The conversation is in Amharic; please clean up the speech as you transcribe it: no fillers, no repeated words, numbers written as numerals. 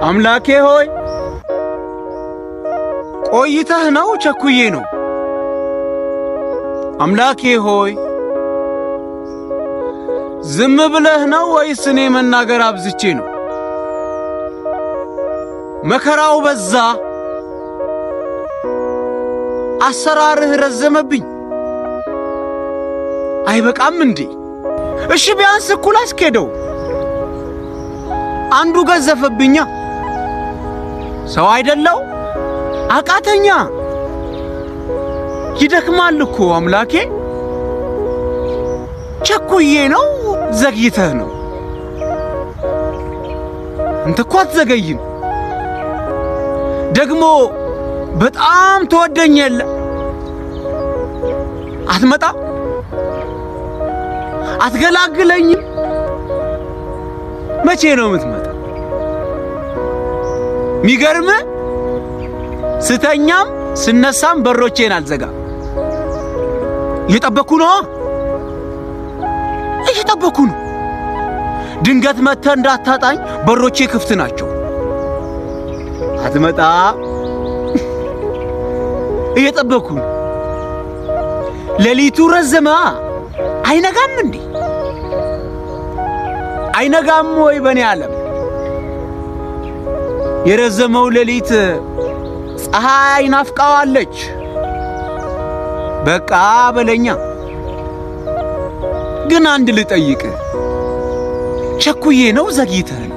አምላኬ ሆይ፣ ቆይተህ ነው ቸኩዬ ነው? አምላኬ ሆይ፣ ዝም ብለህ ነው ወይስ እኔ መናገር አብዝቼ ነው? መከራው በዛ፣ አሰራርህ ረዘመብኝ። አይበቃም እንዴ? እሺ ቢያንስ እኩል አስኬደው። አንዱ ገዘፈብኛ፣ ሰው አይደለው አቃተኛ። ይደክማል እኮ አምላኬ። ቸኩዬ ነው ዘግይተህ ነው? አንተ እኮ አትዘገይም። ደግሞ በጣም ትወደኝ የለ፣ አትመጣም፣ አትገላግለኝም። መቼ ነው የምትመጣ? ሚገርም፣ ስተኛም ስነሳም በሮቼን አልዘጋም። እየጠበኩ ነው፣ እየጠበኩ ነው። ድንገት መጥተህ እንዳታጣኝ በሮቼ ክፍት ናቸው። አትመጣ፣ እየጠበኩ ነው። ሌሊቱ ረዘመ። አይነጋም እንዴ? አይነጋም ወይ? በኔ ዓለም የረዘመው ሌሊት ፀሐይ ናፍቃዋለች። በቃ በለኛ። ግን አንድ ልጠይቅ፣ ቸኩዬ ነው ዘግይተህ ነው?